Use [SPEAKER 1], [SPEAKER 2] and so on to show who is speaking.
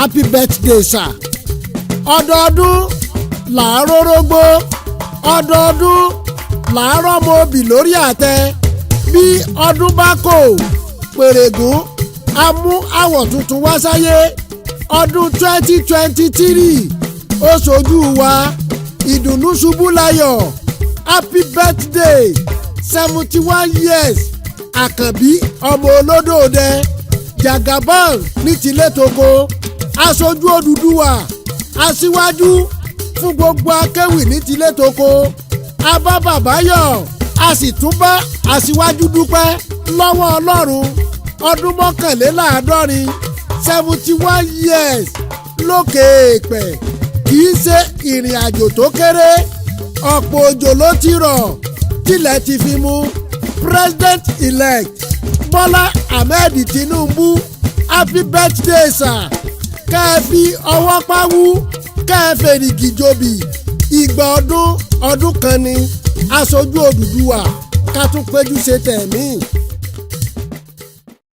[SPEAKER 1] Happy birthday, sir. Ọdọọdún làárọ̀ rógbó, ọdọọdún làárọ̀ mọ obì lórí àtẹ. Bí ọdún bá kò pèrègùn, a mú àwọ̀ tuntun wá sáyé. Ọdún 2023 ó ṣojú wa, ìdùnnú ṣubú láyọ̀. Happy birthday, 71 years, Àkànbí ọmọ olódòdẹ, Jagaban ní tilé toko, aṣojú Odùduwà, aṣíwájú fún gbogbo akéwì ní tilé toko. A bá bàbá yọ̀, a sì tún bá aṣíwájú dúpẹ́ lọ́wọ́ Ọlọ́run. Ọdún 71, 71 years lókè èèpẹ̀ kì í ṣe ìrìn àjò tó kéré. Ọ̀pọ̀ òjò ló ti rọ̀ tilẹ̀ ti fi mú. President elect Bọ́lá Ahmed Tinubu, happy birthday, sir. Kẹ́ ẹ fi ọwọ́ páwú, kẹ́ ẹ fèrìgì jobì. Ìgbà ọdún ọdún kan ni. Aṣojú Odùduwà, ká tún péjú ṣe tẹ̀mí.